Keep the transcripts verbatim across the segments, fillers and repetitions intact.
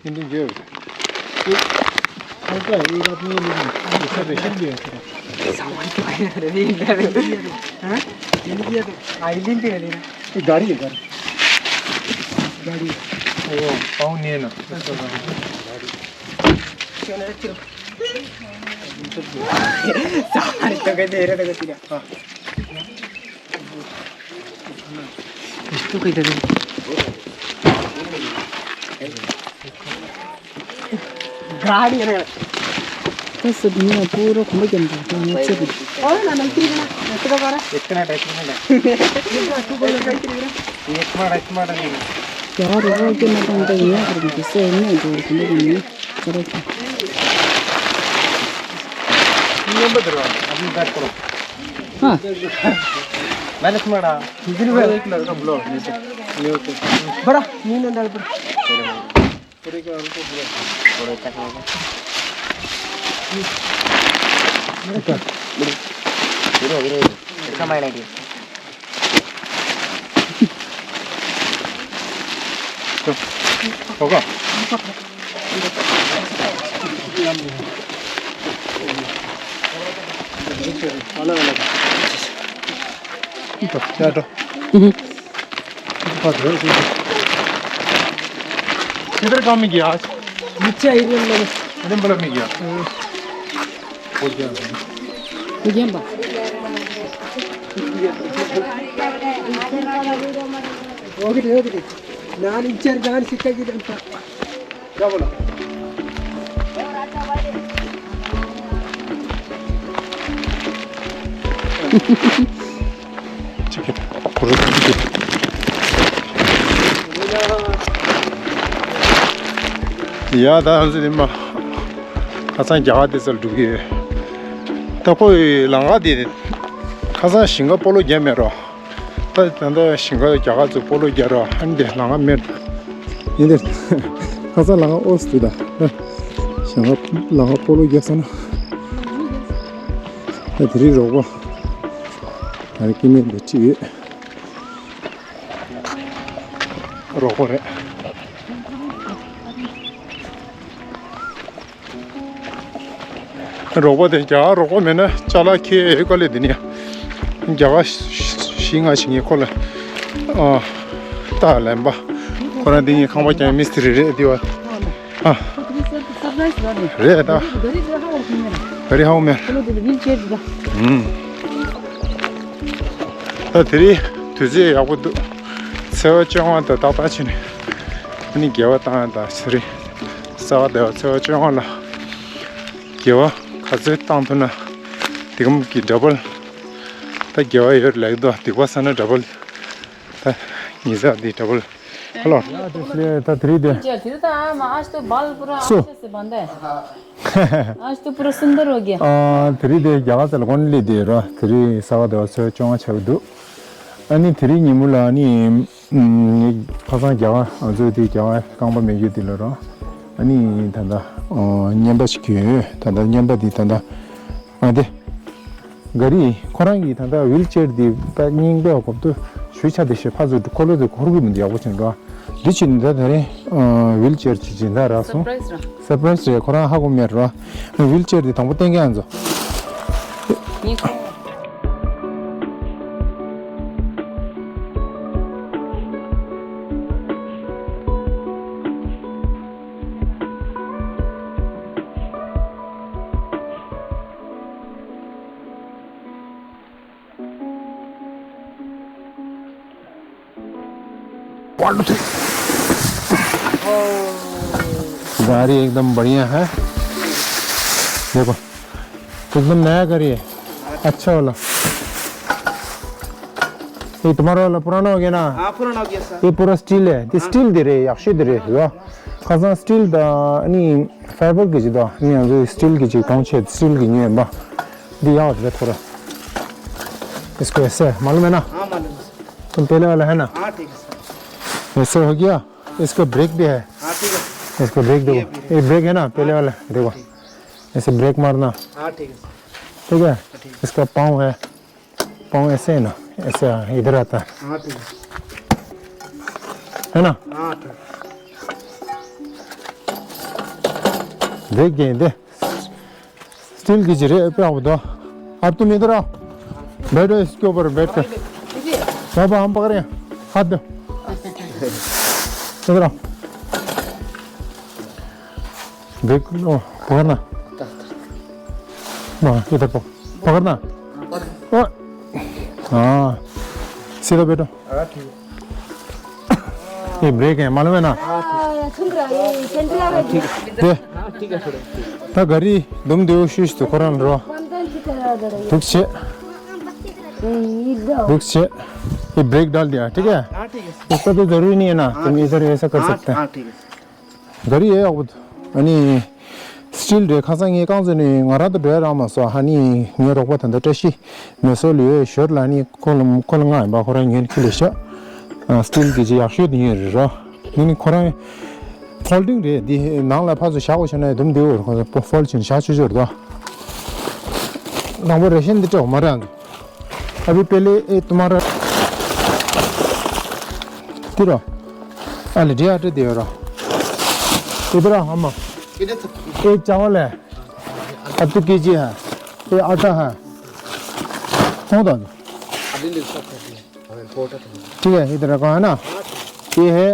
ཏན་ཏན་རྒྱལ། ཁོང་ཚོ་ཨི་རབ་ནི་ནི་ནི་ཁ་རེ་ཤིན་པའི་ཁ་རེ། ས་བ་ཏོ་ཡ་རེ་ཡིན་ད་རེ། ཧ། ཡིན་གྱི་ཡ་ཏོ། ཨ་ཡི་ལིན་པའི་རེ་ན། ཨི་ག་རི་ག་རི། ག་རི། ཨོ་པའོ་ནེ་ན། ཁྱོད་ན་ཁྱོད། ས་བ་ཏོ་ག་ཏེ་རེ་ཏོ་ག་ཏེ་རེ། ཨ། गाड़ी है ना। बस दुनिया पूरा घूम के अंदर तो नीचे भी। और ना नहीं ठीक है ना, नहीं तो बारा। इतना टाइट नहीं है। ये थोड़ा, थोड़ा नहीं। यार, वो के ना बंदा ये कर दे, से नहीं जोड़ के नहीं। चलो। ये बदलो, अपनी बात करो। हाँ। मैंने तुम्हारा। बड़ा, नहीं ना डाल पर। पूरे का अंदर पूरे। पूरे तक में। बेटा। बेटा, बेटा, बेटा। इसका मायने नहीं। होगा। अलग अलग। क्या तो? किधर काम में गया आज? नीचे आई रही है। अरे बड़ा में गया। हो गया। हो गया बा। Okay okay. नानी चर गान सिक्का की दंता। क्या बोला? ཡ་ད་ཧམ་སི་ནི་མ། ཁ་སང་རྒྱ་གར་དེ་ཚོ་ལ་འགྲོ་གི་ཡོད། ད་ཁོ་ཡི་ལམ་ཁ་དེ་ཁ་སང་ཞིང་ཁ་སྤོ་ལོ་བརྒྱབ་མེད་རོ། ད་ད་ལྟ་ཞིང་ཁ་རྒྱ་གར་ཚོ་སྤོ་ལོ་རྒྱག་རོགས། ཨ་ནི་དེ་ལམ་ཁ་མེད། ཡིན་དེ། ཁ་སང་ལམ་ཁ་ཨོ་སི་དུ་ད། ཞིང་ཁ་ལམ་ཁ་སྤོ་ལོ་རྒྱག་ས་ན། ད་དེ་རིང་རོགས་པ། ད་རེས་སྐྱེ་དམན་དེ་ཁྲིད་ཡོད། རོགས་པ་རེད། རོགས་པ་དེ་རྒྱ་གར་རོགས་པ་མེད་ན་ཅ་ལག་ཁྱེར་ཡོད་དཀའ་ལས་དེ་ནི། རྒྱ་གར་བཞི་ལྔ་ཞིག་ངས་ཁོ་ལ། ཨ། ལྟ་ལན་པ། ཁོ་རང་འདི་ངའི་ཁང་པ་རྒྱག་མི་སི་ཏི་རི་རེད་འདི་བ། ཨ། རེད་ད། ག་རི་ཧ་བོ་མེད། ཨུམ། ད་དེ་རིང་དུས་ཚོད་ཡག་པོ་འདུག་ཚེས་པ་བཅོ་ལྔ་དང་ཏག་ཏག་ཕྱིན་ནས། ཨ་ནི་དགེ་བ་བཏང་ཡ་དང་ཚེ་རིང་གསར་པ་བདེ་བ་ཚེས་པ་བཅོ་ལྔ་ལ། དགེ་བ་ག་ཚོད་བཏང་ཐུབ་ན་དེ་གམ་གྱི་ཌ་བལ། ད་དགེ་བ་ཡོད་ལེགས་འདུག་སྡིག་པ་བསགས་ན་ཌ་བལ། ད་ཉིས་བརྒྱ་འདི་ཌ་བལ། ཧ་ལོ། ད་དེ་རིང་དེ། आज तो पूरा सुंदर हो गया। དེ་རིང་དེ་རྒྱ་གར་ཚ་ལ་གོན་ལི་དེ་ར། དེ་རིང་གསར་པ་བདེ་བ་ཚེས་པ་བཅོ་ལྔ་ཆགས་ཀྱི་འདུག་ཨ་ནི་དེ་རིང་ཉིན་མོ་ལ་ཨ་ནི། ཁ་སང་རྒྱ་གར་ང་ཚོའི་དེ་རྒྱ་གར་རྐང་པ་མེད་རྒྱུ་དེ་ལ་ར། ཨ་ནི་ད་ལྟ་བརྙན་པ་ཞིག་གྱོན་ཡོད། ད་ལྟ་བརྙན་པ་འདི་ད་ལྟ་ང་དེ་ག་རི་ཁོ་རང་གིས་ད་ལྟ་ཝིལ་ཅེར་འདི་ད་རྙིང་པའི་གོབ་ཏུ་ཞུ་ཆ་དེ་ཞེ་ཕ་ཚོ་འཁོར་ལོ་དེ་འཁོར་གི་མི་འདུག་ཡག་པོ་བྱུང་ར། འདི་ཕྱིན་ད་དེ་རིང་ཝིལ་ཅེར་ཅིག་སྦྱིན་བདག་རག་སོང་། སར་པ་རའི་སི་རེད། ཁོ་རང་ཧ་གོ་མེད་ར། ཝིལ་ཅེར་འདི་དང་པོ་བསྟན་མཁན་ང་ཚོ། गाड़ी एकदम बढ़िया है। देखो, एकदम नया गाड़ी है, अच्छा वाला। ये तुम्हारा वाला पुराना हो गया ना? हाँ, पुराना हो गया सर। ये पूरा स्टील है। ये स्टील दे रहे, अक्षय दे रहे हो। खजान स्टील दा, नहीं, फाइबर की जी दा, नहीं, जो स्टील की जी कौन से स्टील की नहीं है बा। दिया होता थोड़ा। इसको ऐसे, मालूम है ना? हाँ, मालूम है। तुम पहले वाला है ना? हाँ, ठीक है सर। ऐसे हो गया। इसका ब्रेक भी है। हाँ, ठीक है। इसका ब्रेक देखो। ये ब्रेक। ये ब्रेक है ना, पहले वाला, देखो। हाँ, ठीक। ऐसे ब्रेक मारना। हाँ, ठीक है सर। ठीक है? हाँ, ठीक है। इसका पाँव है। पाँव ऐसे है ना, ऐसे इधर आता है। हाँ, ठीक है। है ना? हाँ, ठीक। देख गए दे। स्टील की जी रे पे आप दो। अब तुम इधर आओ। बैठो इसके ऊपर बैठ कर। बाबा हम पकड़े। हाथ दो। इधर आओ। देख लो, पकड़ना। हाँ, इधर पकड़। पकड़ना। ओ। हाँ। सीधा बैठो। ये ब्रेक है, मालूम है ना? ये सेंट्रल आ रहा है। दे। ད་ག་རེ་འདུག་འདུག་ཤུས་ཤུས་དུ་ཁོ་རང་རོ། འདུག་བྱེད། འདུག་བྱེད། ये ब्रेक डाल दिया, ठीक है? इसका तो जरूरी नहीं है ना, तुम इधर ऐसा कर सकते हैं। ད་རེས་ཡོད་ཡག་པོ་འདུག་ཨ་ནི་སི་ཊིལ་རེད། ཁ་སང་ངས་རྐང་བཙུགས་ནས་ང་རང་དུ་འགྲོ་ཡ་རག་མ་སོང་། ཨ་ནི་ངའི་རོགས་པ་ད་ལྟ་བཀྲ་ཤིས་མེ་སོར་ལ་ཡོད་ཞོར་ལ་ནི་ཁོ་ལ་ཁོ་ལ་མངགས་ཡིན་པ། ཁོ་རང་ཉོས་ཁྱི་ལས་ཤག་ཨ་སི་ཊིལ་གྱི་ཅིག་ཡག་ཤོས་དེ་ཉོས་རེད་རོ། འདི་ནི་ཁོ་རང་ཧོལ་ཌིང་རེད། འདི་ནང་ལ་ཕར་ཚུར་བཞག་དགོས་བྱུང་ན་དུམ་བདེ་བོ་རེད། ཁོ་ཚོ་ཕོལ་ཌ་བྱས་ནས་བཞག་ཆོག་ཆོག་རེད་དོ། དང་པོ་རེ་ཤན་འདི་སྤྲད་འོ་མ་རང་གི། अभी पहले ये तुम्हारा तिरो। अरे, दिया तो दियो रो। इधर आओ, हम। ये चावल है। अब तो कीजिए है। ये आटा है। कौन था? अभी लिख सकते हैं। हमें पोटा था। ठीक है, इधर रखो, है ना? ये है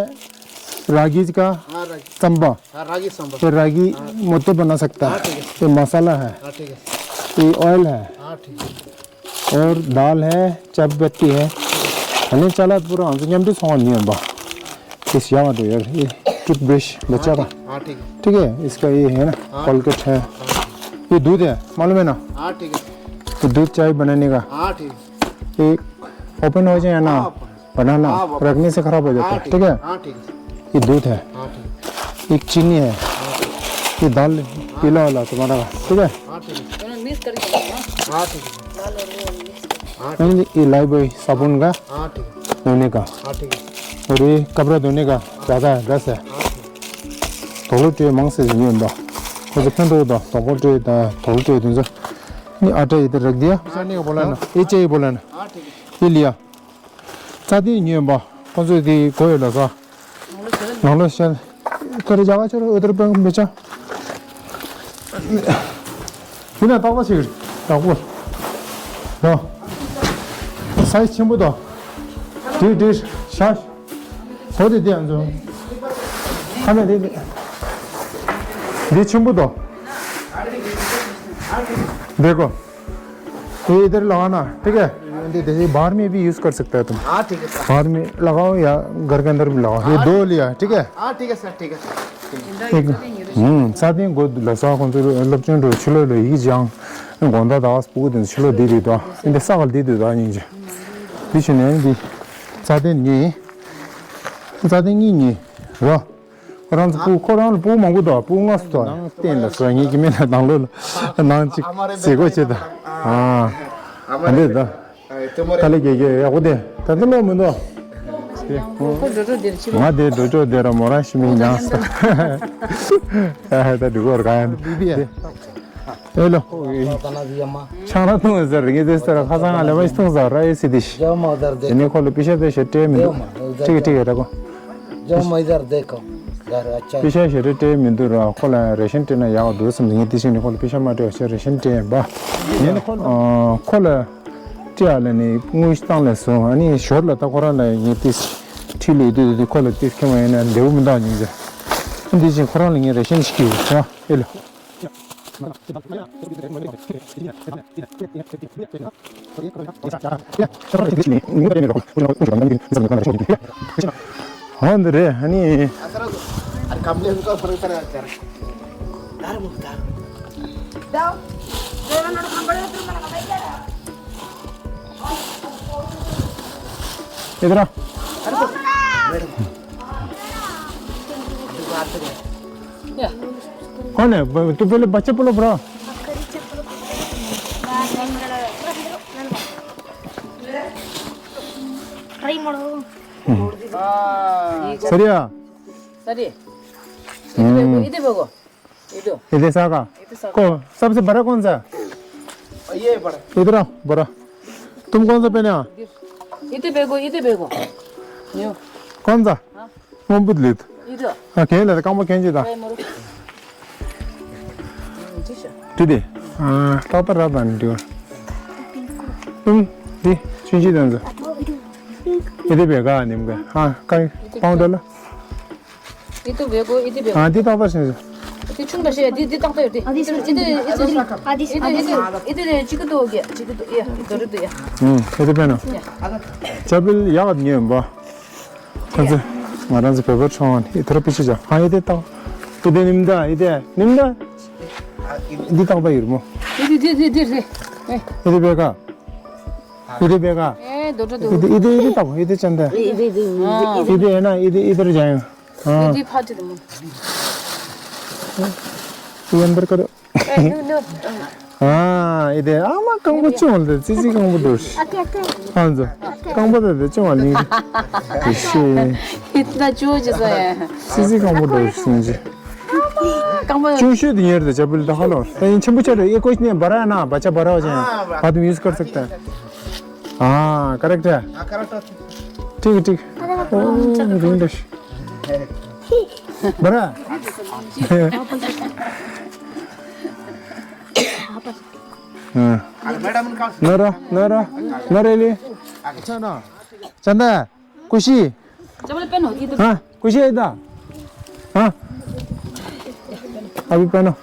रागी का हाँ, रागी। संबा। हाँ, रागी संबा। ये रागी हाँ। मोटे बना सकता हाँ, है। ठीक है। ये मसाला है। हाँ, ठीक है। ये ऑयल है। हाँ, ठीक है। और दाल है, चाय पत्ती है। हने चला पूरा हमसे ཉམས་འདྲི་སོང་ནི་ཡོད་པ། इस यहाँ तो यार, ये टूथब्रश बच्चा का। हाँ, ठीक है। ठीक है, इसका ये है ना, हाँ। कोलगेट है। हाँ। ये दूध है, मालूम है ना? हाँ, ठीक है। ये दूध चाय बनाने का। हाँ, ठीक है। ये ओपन हो जाए ना, हाँ, ओपन। बनाना हाँ, ओपन। रखने से खराब हो जाता हाँ, है, ठीक ठीक है? है। हाँ, ठीक है। ये दूध है। हाँ, ठीक है। एक चीनी है। हाँ, ठीक है। ये दाल पीला वाला तुम्हारा, ठीक है? हाँ, ठीक है। दोनों मिक्स करके बनाना। हाँ, ठीक है। दाल और वो मिक्स करके। हाँ, ठीक है। नहीं, ये लाइफबॉय साबुन का हाँ, ठीक है। धोने का। हाँ, ठीक है। और ये कपड़ा धोने का ज़्यादा है, दस है। हाँ, ठीक है। धोलो ट्रे मांग से नहीं होता। वो तो क्यों धोता? धोलो ट्रे था, धोलो ट्रे तुमसे। नहीं, आटा इधर रख दिया। हाँ, नहीं, बोला ना, ये चाहिए बोला ना। हाँ, ठीक है। ये लिया। རྩ་དེ་ཉོས་པ། ཁོང་ཚོས་དེ་གོ་ཡོད་ལ་ས། ནང་ལོགས་ཤར། ཁ་རི་རྒྱ་གར་ཆོར་འོད་ལྡེར་པང་མི་ཆ། དེ་ན་ཏག་ཏག་ཞིག་རེད། ཡག་པོ། ཡ། སའི་ཆེན་པོ་དང་། དེ་དེ་ཤ། འོ་དེ་དེ་ཡང་ཚོ། ཁ་མེད་དེ་དེ། དེ་ཆེན་པོ་དང་། དེ་གོ། ये इधर लगाना, ठीक है? ये बाहर में भी यूज़ कर सकता है तुम। हाँ, ठीक है सर। बाहर में लगाओ या घर के अंदर भी लगाओ। ये हाँ। दो लिया, ठीक है? हाँ, ठीक है सर, ठीक है सर। एक, हम्म, सादे को लसा को तो लपचन रो छिलो लो ही जांग। गोंदा दास पु दिन छिलो दे दे दो। इन सागल दे दे दो नहीं जे। दिशने दी सादे नहीं। सादे नहीं नहीं। रो। ཁོ་རང་ཚོ་སྤུ་ཁོ་རང་ལ་སྤུ་མང་པོ་འདུག་སྤུ་ལྔ་སུ་འདུག་བསྟན་ལ་སོ་ངེད་ཀྱི་མི་ལ་ནང་ལོགས་ལ་ནང་གཅིག་ཟེ་གོ་བྱེད་ད། ཨ་ཨ་འདི་ད་ད་ལེ་གེ་གེ་ཡག་པོ་དེ་ད་འདི་ལོག་མི་འདུག་ང་དེ་འགྲོ་ཆོག་དེ་ར་མོ་རང་ཤི་མི་ཉང་ས། ཨ་ད་འདི་གོར་ག་ཡང་འདི་ཨེ་ལོ། ཆང་ར་འཐུང་ཟེར་ངེད་དེ་ཟེར་ཁ་སང་ང་ལས་མ་འཐུང་ཟེར་ར་ཨེ་སི་དེ་ཤི། དེ་ནས་ཁོ་ལ་པི་ཤ་དེ་ཤ་སྤྲད་མི་འདུག་ཁྲིག་ཁྲིག་ར་ཁོ། जो मैं इधर देखो, घर अच्छा है। པི་ཤ་ཞེ་དྲག་སྤྲད་མི་འདུག་ར། ཁོ་ལ་རེ་ཤན་སྤྲད་ན་ཡག་འདུག་བསམ་ངས་དེ་བཞིན་ནས་ཁོ་ལ་པི་ཤ་མ་སྤྲད་པ་ཞེ་རེ་ཤན་སྤྲད་པ། ངས་ནི་ཁོ་ལ་ཨ་ཁོ་ལ་སྤྲད་ཡ་ལ་ནི་དངུལ་བཏང་ལས་སོང་། ཨ་ནི་ཞོར་ལ་ད་ཁོ་རང་ལ་ངས་དེ་ཁྲིད་ལས་དུས་དུས་ཁོ་ལ་དེ་ཁྱེར་མ་ཡིན་ན་འདེའུ་མི་འདང་ཉིན་ཟེར། དེ་བཞིན་ཁོ་རང་ལ་ངས་རེ་ཤན་ཞིག་གིས་ར་ཨེ་ལོ། འོ་འདི་རེད། ཨ་ནི། इधर आ। कौन है? ब-, तू पहले बच्चा बोलो, ब्रो। सरिया। सरिया। हम्म। इधर देखो, इधर देखो। इधर। इधर सा का? इधर सा का। को, सबसे बड़ा कौन सा? ये बड़ा। इधर आओ, बड़ा। तुम कौन सा पहने हो? इधर देखो, इधर देखो। यो। कौन सा? हाँ। मोहम्मद लित। इधर। हाँ, खेल है, काम खेल जीता। भाई, मरो। དེ་དེ། ཨ། ཏག་ཏག་ར་དང་འདྲི་བ། ཨུམ། འདི་ཆུང་ཆུང་དང་ཚོ། ཨེ་དེ་བེ་ག་ནིམ་ག་ཧ་ཀའི་པང་འདྲ་ལ། ཨེ་དེ་བེ་གོ་ཨེ་དེ་བེ། ཨ་འདི་ཏག་ཏག་ཤེས་སོ། འདི་ཆུང་འདྲ་ཤེས་འདི་འདི་ཏག་ཏག་ཡོད་དེ། ཨ་འདི་སུ་ཨེ་དེ་ཨེ་དེ་ཨ་འདི་སུ་ཨ་འདི་སུ་ཨེ་དེ་ཨེ་དེ་ཨེ་དེ་ཅི་གི་དོ་གི་ཅི་གི་དོ་ཡ་དོ་རི་དོ་ཡ། ཨུམ། ཨེ་དེ་བེ་ན། ཡ། ཅ་པིལ་ཡག་ཉོས་པ། ཁོ་ཚོ་ང་རང་ཚོ་བོད་པར་ཆོང་ནི་ཐོ་ར་པི་ཆི་ཅག་ཧ་ཨེ་དེ་ཏག་ཨེ་དེ་ནིམ་ད་ཨེ་དེ་ནིམ་ད། འདི་ཏག་པ་ཡིར་མོ། འདི་འདི་འདི་འདི་རེད། ཨེ། ཨེ་དེ་བེ་ག་ཨེ་དེ་བེ་ག་ཨེ་དོ་དོ་དོ། ཨེ་དེ་ཨེ་དེ་ཨེ་དེ་ཏག་ཨེ་དེ་ཅན་ད། ཨེ་དེ་ཨེ་དེ་ཨེ་དེ་ཨེ་དེ་ར་ཇ་ཡང་། ཨེ་དེ་ཕ་ཏི་རེད་མོ། ཨེ་ཡན་པར་ཀར། ཨེ་ནོ་ནོ། ཨ་ཨེ་དེ་ཨ་མ་རྐང་པ་ཅུང་ལ་ཙི་ཙི་རྐང་པ་འགྲོ་ཤི། ཨ་ཀེ་ཨ་ཀེ། ཨ་ཛོ། རྐང་པ་དེ་དེ་ཅུང་ལ་ནི། ཤི། ཧི་ད་ཅོ་ཅི་ཟ་ཡ། ཙི་ཙི་རྐང་པ་འགྲོ་ཤི་ཟིན་ཅི། རྐང་པ་ཅུང་ཤོས་དེ་ཉེར་དེ་ཅ་པིལ་ད་ཧ་ལོ། ད་ཡིན་ཆེན་པོ་ཆ་རེ་ཨེ་ཀོ་ཤི་ནེ་བ་ར་ན་བ་ཆ་བ་ར་བ་ཅན། ཨ་བ་དུ་མིས་ཀར་སག་ཏ། ཨ་ཀ་རེག་ཏ། ཨ་ཀ་རེག་ཏ། ཐིག་ཐིག། ཨོ་རིང་འདྲ་ཤི། བ་ར། ཨ། ན་ར་ན་ར་ན་རེ་ལི། ཅན་ད། ཅན་ད། ཀུ་ཤི། ཅ་པལ་པེན་ནོ། ཨེ་དེ། ཧ། ཀུ་ཤི་ཨེ་ད། ཧ། अभी पहनो।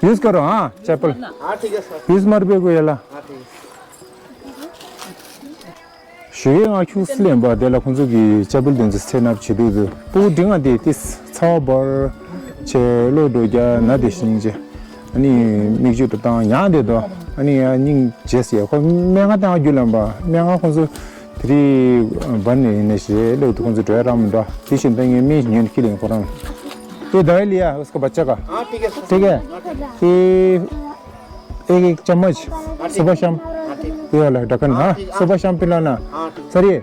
यूज़ करो हाँ चप्पल। हाँ ठीक है सर। यूज़ मत भी को येला। हाँ ठीक है। ཞུ་ཡས་ང་ཁྱུག་སི་ལེན་པ་དེ་ལ་ཁོང་ཚོ་གི་ཅ་པལ་དེ་ཚོ་སེ་ནབ་བྱེད་དུས་དུ་སྤུ་གུ་འབྲིང་ང་དེ་ཏིས་ཚ་བ་འབར་བྱས་བློ་འགྲོ་རྒྱ་ན་དེ་བཞིན་བྱས། ཨ་ནི་མིག་ཆུ་དུ་བཏང་ཡང་དེ་དོ། ཨ་ནི་ཡང་སྙིང་རྗེ་སི་ཡ་ཁོ་སྨན་ཁང་བཏང་རྒྱུ་ལམ་པ་སྨན་ཁང་ཁོང་ཚོ་དེ་རིང་བར་ནས་ཡིན་ནས་ཞེས་ལེའུ་དུ་ཁོང་ཚོ་འགྲོ་ཡ་རག་མི་འདུག་དེ་བཞིན་ད་ངས་སྨན་ཉོས་ནས་ཁྱི་ལེན་ཁོ་རང་། ये दवाई लिया उसका बच्चा का? हाँ ठीक है सर। ठीक है। ये एक एक चम्मच सुबह शाम। ये वाला ढक्कन, हाँ, सुबह शाम पिलाना। हाँ, ठीक। सर, ये,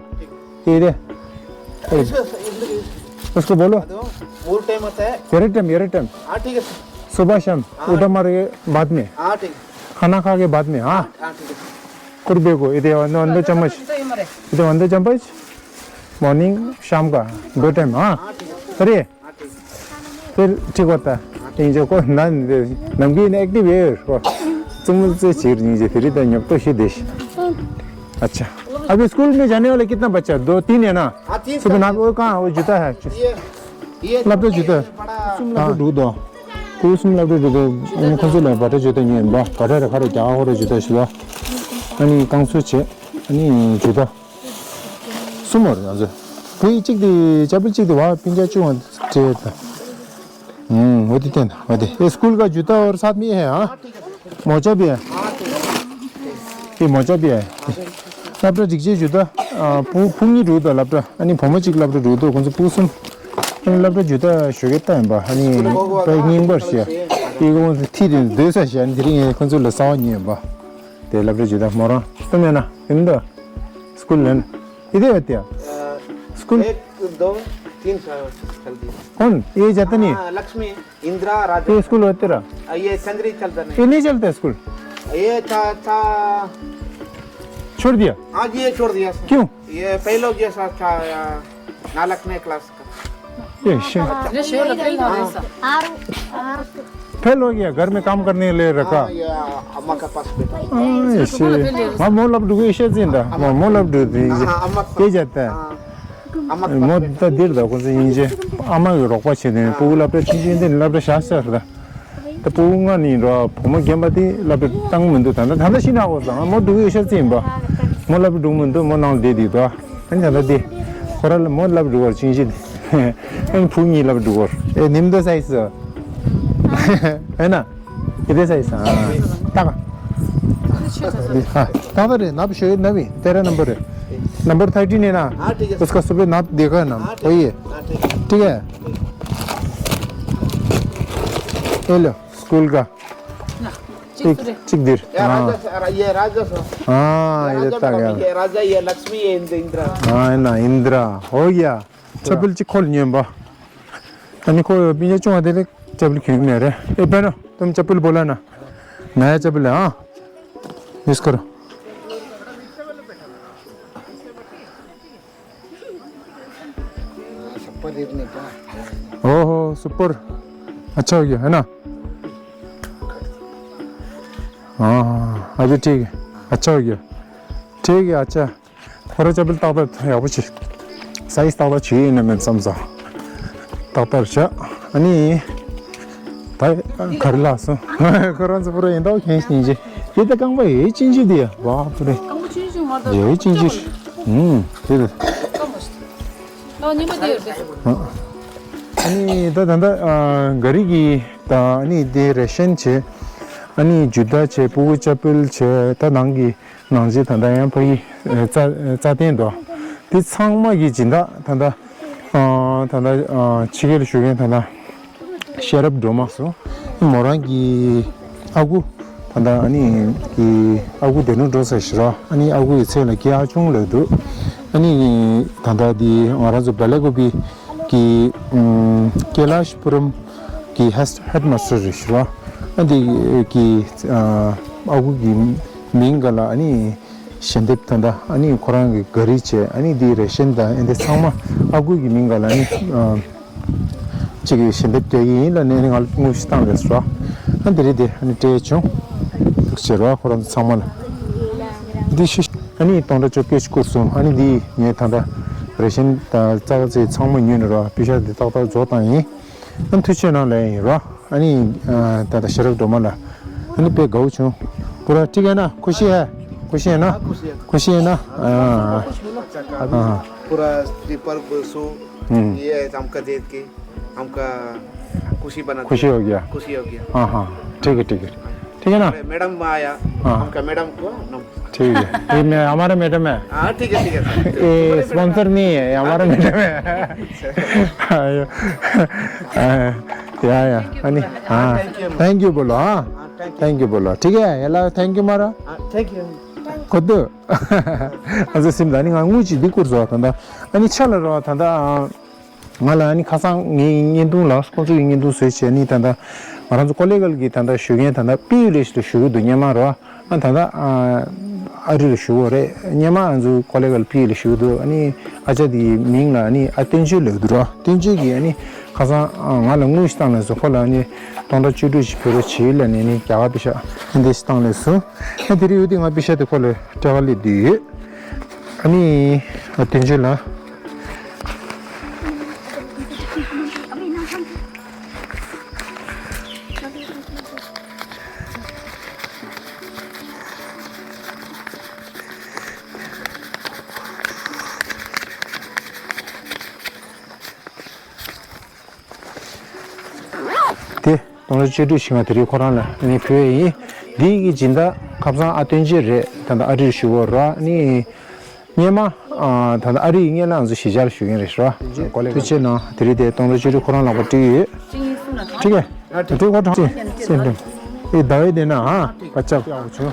ये दे। इसको, इसको, इसको बोलो। फुल टाइम आता है? ये टाइम, ये टाइम। हाँ, ठीक है सर। सुबह शाम, हाँ। उठा मार के बाद में। हाँ, ठीक। खाना खा के बाद में, हाँ। हाँ, ठीक है सर। कुर्बे को, ये दे, वन, वन दो चम्मच। ये दे, वन दो चम्मच। मॉर्निंग, शाम का, दो टाइम, हाँ। हाँ, ठीक है। सर, ये। फिर ठीक होता है। इंजो को ना, नमकीन एक्टिव है। तुम मुझसे चीर नीचे फिर इधर न्योक तो ही देश। अच्छा, अभी स्कूल में जाने वाले कितना बच्चा? दो तीन है ना? हाँ, तीन सुबह सर। ना वो कहाँ, वो जूता है। ये, ये लपटा जूता है। बड़ा। हाँ। लपटा ढूंढ दो। कुछ लपटा ढूंढ दो। उन कौन से लपटा जूता नहीं है बा। कटा रखा रे क्या हो रहा जूता शिवा। अनि कांसो छे। अनि जूता। གསུམ་བར་ང་ཚོ། བུ་ཡིག་གཅིག་དེ་ཅ་པལ་གཅིག་དེ་བ་སྤུན་ཀྱག་བཅུ་བ་སྤྲད་ད། ཨུམ། འོ་དེ་བསྟན་འོ་དེ། ये स्कूल का जूता और साथ में ये है, हाँ? मोजा भी है। ये मोजा भी है। སློབ་གྲྭ་སྒྲིག་ཆས་ཇུ་ད། ཨ། བུ་བུ་གཉིས་འགྲོ་དང་སློབ་གྲྭ། ཨ་ནི་བུ་མོ་གཅིག་སློབ་གྲྭ་འགྲོ་དང་ཁོང་ཚོ་སྤུ་གསུམ། ཨ་ནི་སློབ་གྲྭ་ཇུ་ད་ཞོགས་ཀས་ལྟ་ཡིན་པ། ཨ་ནི་པའི་རྙིང་པར་བཤད། ཡི་གེ་ཁོང་ཚོ་ཐིག་དེ་སྡོད་ས་བཤད། ཨ་ནི་དེ་རིང་ཁོང་ཚོ་ལ་གསང་བ་ཉོས་ཡིན་པ། དེ་སློབ་གྲྭ་ཇུ་ད་མོ་རང་སྟོན་མེད་ན་ཡིན་ད། स्कूल है ना? इधर होते हैं। अ, स्कूल? एक, दो, तीन साल चलती है। कौन? ये जाता नहीं? हाँ, लक्ष्मी, इंदिरा, राजा। ये स्कूल होते रहा? अ, ये चंद्री चलता नहीं। ये नहीं चलता स्कूल? ये था, था। छोड़ दिया? हाँ जी, ये छोड़ दिया सर। क्यों? ये पहले जैसा था, अ, नालकने क्लास का। ये शे। फेल हो गया, घर में काम करने के लिए रखा। हाँ, ये अम्मा के पास बैठा। हाँ, ये शे। हाँ, मोला बडू को इशे जिंदा। हाँ, मोला बडू दी। हाँ, अम्मा के पास। ये जाता है। हाँ, अम्मा के पास। मोटा देर दा, कौन से इंजे। अम्मा के रोकवा छे दे, हाँ। पुगला पे छे दे, लबे शास्त्र दा। ད་སྤུ་གུ་ལྔ་ནི་འགྲོ་བུ་མོ་རྒན་པ་དེ་སློབ་གྲྭ་བཏང་མི་འདུག་ད་ལྟ་ད་ལྟ་ཤི་ན་གོ་ཙང་མོ་འགྲོ་གི་ཤ་ཚིམ་པ། མོ་སློབ་གྲྭ་འགྲོ་མི་འདུག་མོ་ནང་ལ་བསྡད་དེ་འདུག་ཨ་ནི་ད་ལྟ་དེ་ཁོ་ར་ལ་མོ་སློབ་གྲྭ་བར་ཅིང་ཤི་དེ་ཨ་ནི་བུ་གཉིས་སློབ་གྲྭ་བར་ཨེ་ནིམ་ད་སའི་སི་ཨེ་ན་ཨེ་དེ་སའི་སི་ཨ་ཏག་ཨ་ཏག་ད་རེད་ནབ་ཤོད་ནབ་བི་དེ་ར་ནམ་བར་རེད། नंबर थर्टीन है ना? हाँ, ठीक है। उसका सुबह नाप देखा है ना? हाँ, ठीक है। वही है। हाँ, ठीक है। ठीक है। ये लो, स्कूल का। ना, एक चिक दे। चिक दे। ये हाँ। राजा सा-, ये राजा सा। हाँ, ये ये राजा देता बड़ा गया। ये राजा, ये लक्ष्मी, ये इंद्र, इंद्रा। हाँ, है ना, इंद्रा। हो गया। चप्पल चिक खोल नहीं बा। तनी को पीछे चुमा दे ले, चप्पल क्यों नहीं रहे? ए, पहनो, तुम चप्पल बोला ना। नया चप्पल है, हाँ। यूज़ करो। सुपर हिट नहीं था। ओहो, सुपर। अच्छा हो गया, है ना? ཨ་ཨ་ཅེ་ཁྲིག་ཨ་ཅག་གི་ཁྲིག་གི་ཨ་ཅག་ཁོ་ར་ཅ་པིལ་ཏག་ཏག་ཡག་པོ་བྱེད། སའིས་ཏག་ཏག་བྱེད་ཡིན་ན་མེད་བསམ་སོང་། ཏག་ཏག་བྱ། ཨ་ནི། ད་ག་རེ་ལགས་སོ། ཁོ་རང་ཚོ་པུ་ར་ཡིན་ཏོག་མཁན་ཞིག་ཡིན་ཅི། དེ་ད་རྐང་པ་ཡོད་ཅན་ཅི་དེ་ཡ་བ་པུ་རེ། རྐང་པ་ཆུང་ཆུང་མ་གཏོགས་ཡོད་ཅན་ཅི། ཨུམ་དེ་དེ། ཨ་ནི་ད་ད་ད་ག་རི་གི་ད་ཨ་ནི་དེ་རེ་ཤན་བྱེད། ཨ་ནི་ཇུ་ད་བྱེད། ཕྲུ་གུ་ཅ་པིལ་བྱེད། ད་ནང་གི་ནང་ཆེ་ད་ལྟ་ཡང་ཕ་གི་རྩ་རྩ་བརྟན་དོ། དེ་ཚང་མ་གི་སྦྱིན་བདག་ད་ལྟ་ད་ལྟ་ཕྱི་རྒྱལ་བཞུགས་མཁན་ད་ལྟ་ཤེས་རབ་སྒྲོལ་མ་སོ། མོ་རང་གི་ཨ་ཁུ་ད་ལྟ་ཨ་ནི་གི་ཨ་ཁུ་བདེ་སྣོད་འགྲོ་ས་ཞིག་རོ། ཨ་ནི་ཨ་ཁུ་ཡི་མཚན་ལ་སྐྱེས་ཨ་ཆུང་ལབ་འདུག་ཨ་ནི་ད་ལྟ་དེ་ང་རང་ཚོ་བལ་ལེ་ཀོ་པི་གི་ཀེ་ལ་ཤི་པུ་རམ་གི་ཧེད་ཧེད་མ་སི་ཊར་རེད་ཤི་རོ། ཨ་འདི་གི་ཨ་ཁུ་གི་མིང་ག་ལ་ཨ་ནི་ཞལ་འདེབས་ད་ལྟ་ཨ་ནི་ཁོ་རང་གི་ག་རི་བྱས། ཨ་ནི་འདི་རེ་ཤན་དང་ཨ་འདི་ཚང་མ་ཨ་ཁུ་གི་མིང་ག་ལ་ཨ་ནི་གཅིག་གི་ཞལ་འདེབས་རྒྱག་གི་ཡིན་ལ་ནས་ནི་ང་ལ་དངོས་གཞི་བཏང་རེད་ཟེར་བ། ཨ་འདི་རེད་དེ་ཨ་ནི་སྤྲད་བྱུང་། ཐུགས་རྗེ་ཆེ་རོ་ཁོ་རང་ཚོ་ཚང་མ་ལ། འདི་ཤི་ཨ་ནི་སྟོང་ཕྲག་བཅོ་བརྒྱད་ཅིག་བསྐུར་སོང་། ཨ་ནི་འདི་ངས་ད་ལྟ་རེ་ཤན་དང་ཙག་ཙིག་ཚང་མ་ཉོས་ནས་རོ་པི་ཤ་འདི་ཏག་ཏག་རྫོགས་བཏང་ཡིན། ཨ་ཐུགས་རྗེ་གནང་ལན་ཡིན་རོ། ཨ་ནི་ད་ལྟ་ཤེས་རབ་སྒྲོལ་མ་ལ་ཨ་ནི་དཔེ་དགའ་བོ་བྱུང་། पूरा ठीक है ना? खुशी है? खुशी है ना? खुशी है ना? हाँ। पूरा ट्रिप पर सो ये हमका देख के हमका खुशी बना खुशी हो गया। खुशी हो गया। हाँ हाँ। ठीक है ठीक है। ठीक है ना? मैडम आया। हाँ। हमका मैडम को ठीक है। ये मैं हमारा मैडम है। हाँ ठीक है ठीक है सर। ये स्पॉन्सर नहीं है, ये हमारा मैडम है। या या। अनि हाँ। थैंक यू बोलो। हाँ। थैंक यू बोलो। ठीक है, हेलो, थैंक यू मारा। Thank you. ཁོ་ཐུ། ཨ་ཙི་སིམ་ད་ནི་ང་དངུལ་གཅིག་འདི་བསྐུར་སོང་ད་ལྟ། ཨ་ནི་ཆ་ལ་རོ་ད་ལྟ། ང་ལ་ཨ་ནི་ཁ་སང་ངའི་བརྙན་ཐུང་ལ་ཁོང་ཚོ་གི་བརྙན་ཐུང་བཟོས་བྱས་ནི་ད་ལྟ་ང་རང་ཚོ་ཀོ་ལེ་གལ་གི་ད་ལྟ་བཞུགས་མཁན་ད་ལྟ་པི་ཡུ་ལེ་ཤི་ལ་བཞུགས་ཀྱི་འདུག་སྔོན་མ་རོ། ཨ་ད་ལྟ་ཨ་རི་ལ་བཞུགས་ཡོད་རེད། སྔོན་མ་ང་ཚོ་ཀོ་ལེ་གལ་པི་ཡུ་ལ་བཞུགས་འདུག་ཨ་ནི་ཨ་ཅག་དེའི་མིང་ལ་ཨ་ནི་ཨ་བསྟན་ཆོས་ལབ་འདུག་རོ། བསྟན་ཆོས་ཀྱིས་ཨ་ནི་ཁ་སང་ང་ལ་དངུལ་ཞིག་བཏང་ལབ་སོང་། ཁོ་ལ་ཨ་ནི་སྟོང་ཕྲག་བཅུ་དྲུག་ཞིག་ཕུལ་རོགས་བྱེད་ལབ་ནས་ནི་རྒྱ་གར་པེ་ཤ་ཨ་འདི་ཞིག་བཏང་ལབ་སོང་། ཨ་དེ་རིང་ཡོད་དུས་ང་པེ་ཤ་དེ་ཁོ་ལ་སྤྲད་ག་སླེབས་བསྡད་ཡོད། ཨ་ནི་ཨ་བསྟན་ཆོས་ལ། དེ་སྟོང་ཕྲག་བཅུ་དྲུག་ཞིག་ང་དེ་རིང་ཁོ་རང་ལ་ནི་ཕུལ་བ་ཡིན། འདི་གི་སྦྱིན་བདག་ཁ་སང་ཨ་བསྟན་ཆོས་རེད། ད་ལྟ་ཨ་རིར་བཞུགས་ཡོད་ར་ནི། སྔོན་མ། ཨ་ད་ལྟ་ཨ་རི་ཡི་སྔོན་ལ་ང་ཚོ་གཞིས་ཆགས་ལ་བཞུགས་མཁན་རེད་ཤག་ཐུགས་རྗེ་གནང་། དེ་རིང་དེ་སྟོང་ཕྲག་བཅུ་དྲུག་ཁོ་རང་ལག་པར་སྤྲད་ཡོད། ཁྲིག་གེ་ཁྲིག་གོ་ཁྲང་ཅི་སེམས་དྲན་ཨེ་ཟླ་བའི་དེ་ན་ཧ་བ་ཅག་ཡག་བྱུང་།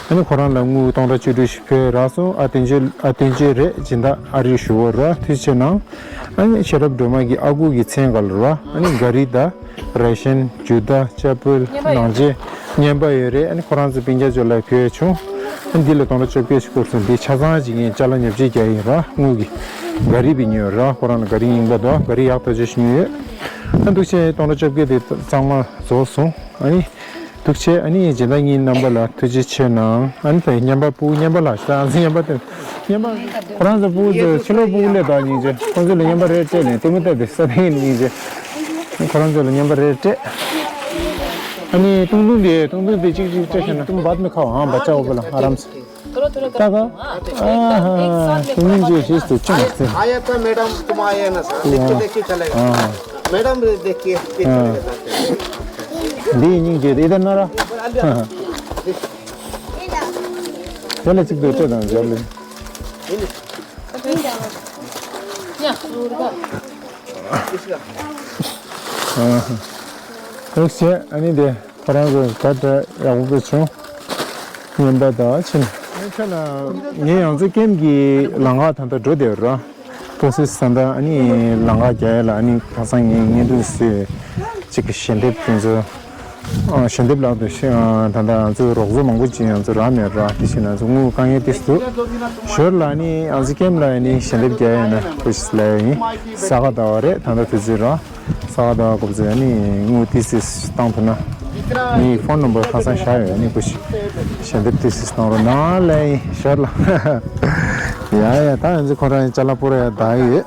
ཨ་ནི་ཁོ་རང་ལ་དངུལ་སྟོང་ཕྲག་བཅུ་དྲུག་ཞིག་ཕུལ་རག་སོང་། ཨ་བསྟན་ཆོས་ཨ་བསྟན་ཆོས་རེད། སྦྱིན་བདག་ཨ་རིར་བཞུགས་ཡོད་ར། ཐུགས་རྗེ་གནང་། ཨ་ནི་ཤེས་རབ་སྒྲོལ་མ་གི་ཨ་ཁུ་གི་མཚན་སྒང་ལ་ར། ཨ་ནི་ག་རི་དང་། རེ་ཤན། ཇུ་ད། ཅ་པུལ། ནང་ཆེན། རྔན་པ་ཡོད་རེད། ཨ་ནི་ཁོ་རང་ཚོ་སྤུན་ཀྱག་ཚོ་ལ་ཕུལ་བྱུང་། ཨ་ནི་འདི་ལ་སྟོང་ཕྲག་བཅོ་བརྒྱད་ཅིག་བསྐུར་སོང་། འདི་ཆ་ཚང་ཅིག་ངས་ཅ་ལག་ཉོ་ཆ་རྒྱག་ཡིན་ར། དངུལ་གྱི་ག་རི་བི་ཉོས་ར། ཁོ་རང་ལ་ག་རི་རྙིང་པ་དང་ག་རི་ཡག་ཐག་ཆོད་ཞིག་ཉོས་ཡོད། ཨ་ནི་འདུག་བྱས་སྟོང་ཕྲག་བཅོ་བརྒྱད་དེ་ཚང་མ་རྫོགས་སོང་། ཨ་ནི་འདུག་བྱས་ཨ་ནི་སྦྱིན་བདག་གཉིས་རྣམ་པ་ལ་ཐུགས་རྗེ་ཆེ་གནང་། ཨ་ནི་ད་རྔན་པ་ཕྲུ་གུ་རྔན་པ་ལགས་ཤག་ཨ་ནི་རྔན་པ་དེ། སྔོན་མ་ཁོ་རང་ཚོ་སྤུ་གུ་ཚོ་ཕྱི་ལོགས་སྤུ་གུ་སླེབས་དང་སྙིང་རྗེ། ཁོ་ཚོ་ལ་རྔན་པ་རེ་སྤྲད་ནས་ལྟད་མོ་ལྟ་དེ་ས་སྟེང་སྙིང་རྗེ། ཁོ་རང་ཚོ་ལ་རྔན་པ་རེ་སྤྲད། ཨ་ནི་ཏུང་ཏུང་དེ་ཏུང་ཏུང་དེ་གཅིག་གཅིག་སྤྲད་ཤེ་ན་ཏུང་བད་མི་ཁ་བ་ཧང་བ་ཅག་འོ་བ་ལ་ཨ་རམ་སེ། ད་ག་ཨ་ཧ་ཏུང་ཏུང་ཇེ་ཤེས་ཏེ་ཅུང་སེ། आया था मैडम, तुम आए ना सर, देख के देख के चले गए। मैडम देख के देख के चले गए। འདི་སྙིང་རྗེ་དེ་ད་ན་ར། དེ་ལ་གཅིག་ཏུ་སྤྲད་དང་འཇོག་ལེ། ཨ་ཧ། ཨ་ནི་དེ་ཁོ་རང་གི་ག་འདྲ་ཡག་པོ་བྱུང་། རྔན་པ་དང་ཕྱིན། ཨ་ནི་ཁ་ལ་ངས་ཡང་རྩེ་ཀེམ་གྱི་ལམ་ཁ་ད་ལྟ་འགྲོ་བསྡད་ཡོད་ར། པོ་སི་ས་འདྲ་ཨ་ནི་ལམ་ཁ་རྒྱག་ཡ་ལ་ཨ་ནི་ཁ་སང་ངས་བརྙན་ཐུང་བཟོས། གཅིག་གི་ཞལ་འདེབས་དེ་ཚོ། ཨ་ཞལ་འདེབས་ལག་ཏུ་ཤི་ཨ་ད་ལྟ་ང་ཚོའི་རོགས་ཚོ་མང་པོ་ཅིག་ང་ཚོ་རག་མེད་ར། དེ་བཞིན་ང་ཚོ་དངུལ་དཀའ་ངལ་ཏོག་ཙམ་འདུག་ཞོར་ལ་ནི་ང་ཚོ་ཀེམ་ལ་ནི་ཞལ་འདེབས་རྒྱག་ཡ་ན་ཁོ་ཤི་ལ་ཡིན། ས་ག་ཟླ་བ་རེད་ད་ལྟ་དུས་ཚོད་ར། ས་ག་ཟླ་བ་སྐབས་ཚོད་ནི་དངུལ་ཏོག་ཙམ་བཏང་ཐུབ་ན་ ངའི་ཕོན་ནམ་བར་ཁ་སང་བཞག་ཡོད། ནི་ཀུ་ཤི་ཞལ་འདེབས་ཏི་སིས་གནང་རོགས་གནང་ལེ། ཤོར་ལ། ཡ་ཡ། ད་ཡང་ཚེ་ཁོ་རང་ཡང་ཅ་ལག་པུ་ར་ཡ་ད་ཡོད།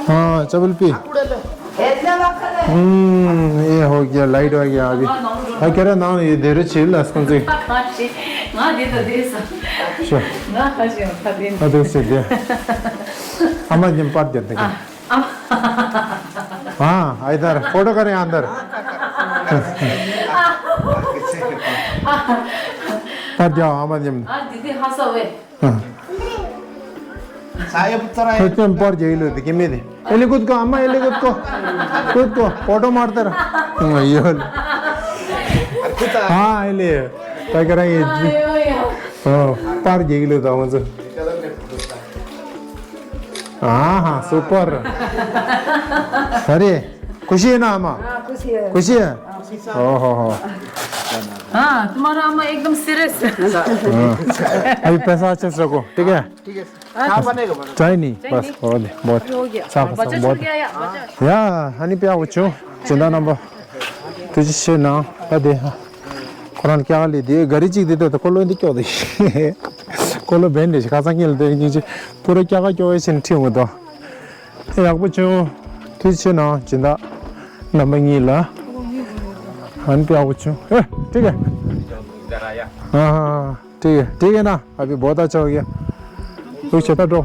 हाँ, चप्पल पी। हम्म, ये हो गया, लाइट आ गया अभी। हाँ, कह रहा ना, ये देर चीज लास्ट कौन सी? हाँ, दे दो, दे दो। अच्छा। हाँ, दे दो, दे। हम आज हम पार जाते हैं। हाँ, इधर फोटो करें अंदर। पार जाओ, हम आज हम। हाँ। ཁྱོད་པར་རྒྱག་ཡིན་ལོ་དེ་ཀེ་མེད་དེ། ཨེ་ལི་ཀུད་ཀོ། ཨ་མ་ཨེ་ལི་ཀུད་ཀོ། ཀུད་ཀོ། ཕོ་ཊོ་མར་ཏར། ཡོད། ཨ་ཨེ་ལི། ད་ག་རང་ཡིན། ཨོ། པར་རྒྱག་ཡིན་ལོ་ད་ང་ཚོ། ཨ་ཧ། སུ་པར། ཧ་རེ། ཁུ་ཤི་ཡིན་ན་ཨ་མ། ཁུ་ཤི། ཁུ་ཤི། ཨོ་ཧོ་ཧོ། हाँ, तुम्हारा अम्मा एकदम सीरियस। अभी पैसा अच्छा से रखो, ठीक है? ठीक है। चाय नहीं, बस, बहुत, बहुत। हो गया। साफ, बच्चा बहुत। छूट गया या? बच्चा। या, हनी पे आओ, छो। चिंता ना बो। तुझे छे ना, अदे, हाँ। ཁོ་རང་སྐྱ་ལི་དེ་ག་རི་གཅིག་དེ་ལྟ་ཁོ་ལོ་འདི་སྐྱོ་དེ། ཁོ་ལོ་བན་དེ་ཁ་སང་ཉལ་དེ་ཉིན་ཅི་པུ་ར་སྐྱ་ག་སྐྱོ་བའི་ཕྱིན་ཁྲིད་འོང་དོ། ཡག་པོ་བྱུང་། ཐུགས་རྗེ་ཆེ་གནང་། སྦྱིན་བདག་རྣམ་པ་གཉིས་ལ། ཨན་ཡག་པོ་བྱུང་། ཨེ། ཏིག་གེ་ཨ་ཧ། ཏིག་གེ་ཏིག་གེ་ན། ཨ་བི་བོ་ད་ཆོག་གེ། ཐུགས་རྗེ་ཆེ་ད་འགྲོ།